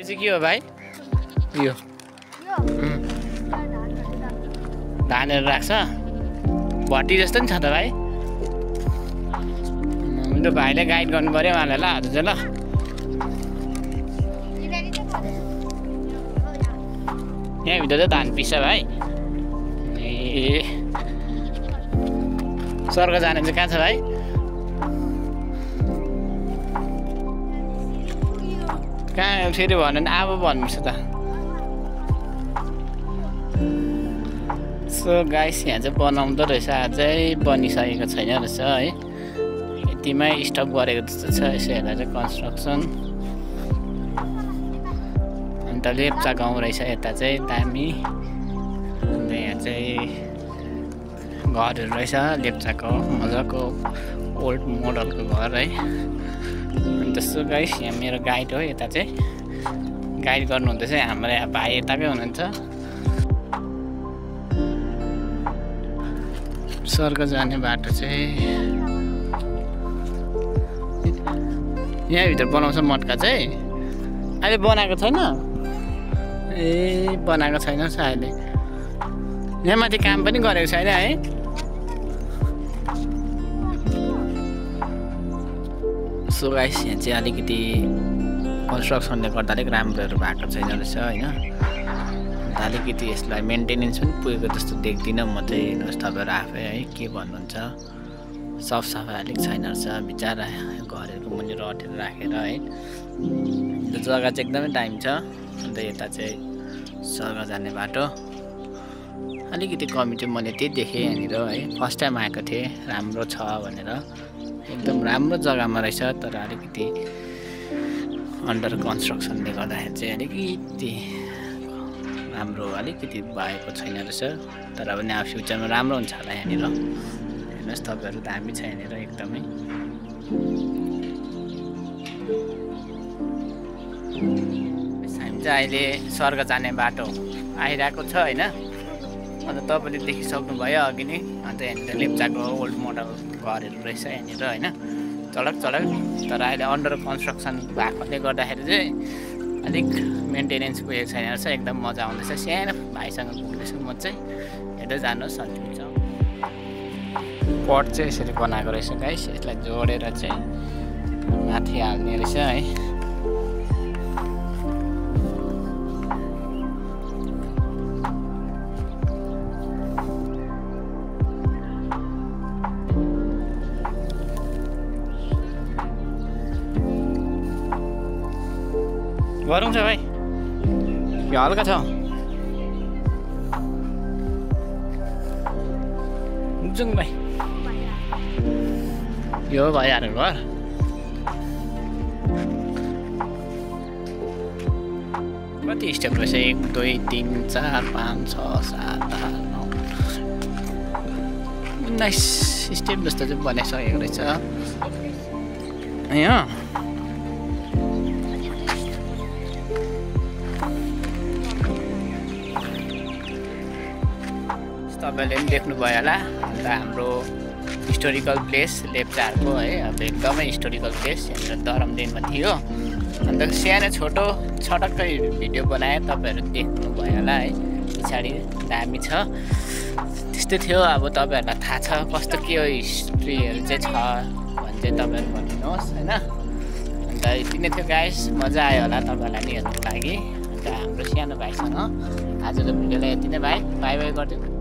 चाहिँ के हो भाइ? यो धानहरू राख्छ भट्टी जस्तो नि छ त भाइ। त्यो भाइले गाइड गर्नु पर्यो उहाँलाई ल आज चाहिँ ल। यहाँभित्र चाहिँ धान पिस्छ भाइ। ए स्वर्ग जाने चाहिँ कहाँ छ भाइ? कहाँ फेरि भन्नु नि अब भन्नुहोस् त। सो गाइस यहाँ चाहिँ बनाउँदो रहेछ अझै बनिसकेको छैन रहेछ है। यतिमै स्टप गरेको जस्तो छ। यसो हेर्दा चाहिँ कन्स्ट्रक्सन। अन्त लेप्चा गाउँ रहेछ यता चाहिँ दामी। अन्त यहाँ चाहिँ घरहरू रहेछ लेप्चाको मजाको ओल्ड मोडलको घर है। अन्त सो गाइस यहाँ मेरो गाइड हो। यता चाहिँ गाइड गर्नुहुँदैछ हाम्रो यहाँ भाइ यताकै हुनुहुन्छ। स्वर्ग जाने बाटो चाहिँ यहाँभित्र बनाउँछ मटका चाहिँ। अहिले बनाएको छैन? ए बनाएको छैन अहिले। यहाँ माथि काम पनि गरेको छैन है। सो गाइस यहाँ चाहिँ अलिकति कन्स्ट्रक्सनले गर्दा अलिक राम्रोहरू भएको छैन रहेछ होइन। अन्त अलिकति यसलाई मेन्टेनेन्स पनि पुगेको जस्तो देख्दिनँ म चाहिँ। हेर्नुहोस् तपाईँहरू आफै है के भन्नुहुन्छ। सफाइ अलिक छैन रहेछ बिचरा घरहरूको मुनि रटेर राखेर है। त्यो जग्गा चाहिँ एकदमै दामी छ। अन्त यता चाहिँ स्वर्ग जाने बाटो अलिकति कमी चाहिँ मैले त्यही देखेँ यहाँनिर है। फर्स्ट टाइम आएको थिएँ राम्रो छ भनेर। एकदम राम्रो जग्गामा रहेछ तर अलिकति अन्डर कन्स्ट्रक्सनले गर्दाखेरि चाहिँ अलिकति राम्रो अलिकति भएको छैन रहेछ। तर अब अब फ्युचरमा राम्रो हुन्छ होला यहाँनिर। हेर्नुहोस् तपाईँहरू दामी छ यहाँनिर एकदमै। हामी चाहिँ अहिले स्वर्ग जाने बाटो आइरहेको छ होइन। अन्त तपाईँले देखिसक्नुभयो अघि नै। अन्त यहाँनिर लेप्चाको ओल्ड मोडल घरहरू रहेछ यहाँनिर होइन। चलक चलक तर अहिले अन्डर कन्स्ट्रक्सन भएकोले गर्दाखेरि चाहिँ अलिक मेन्टेनेन्स पुगेको छैन रहेछ। एकदम मजा आउँदैछ। सानो भाइसँग पुग्दैछु म चाहिँ। हेर्दै जानुहोस् अन्त हुन्छ। पट चाहिँ यसरी बनाएको रहेछ गाइस। यसलाई जोडेर चाहिँ माथि हाल्ने रहेछ है। गरौँ छ भाइ यो हल्का छ। जाउँ भाइ। यो भइहाल्यो घर। कति स्टेप रहेछ? 1 2 3 4 5 6 7 8 9 19 स्टेप जस्तो चाहिँ बनाइसकेको रहेछ यहाँ। तपाईँले पनि देख्नुभयो होला। अन्त हाम्रो हिस्टोरिकल प्लेस लेप्चाहरूको है। अब एकदमै हिस्टोरिकल प्लेस यहाँनिर दरमदिनमा थियो। अन्त सानो छोटो छटक्कै भिडियो बनाएँ तपाईँहरू देख्नुभयो होला है। पछाडि दामी छ त्यस्तै थियो। अब तपाईँहरूलाई थाहा छ कस्तो के हिस्ट्रीहरू चाहिँ छ भने चाहिँ तपाईँहरू भनिदिनुहोस् होइन। अन्त यति नै थियो गाइस। मजा आयो होला तपाईँहरूलाई नि हेर्नुको लागि। अन्त हाम्रो सानो भाइसँग आजको भिडियोलाई यति नै भाइ। बाई बाई गरिदिनु।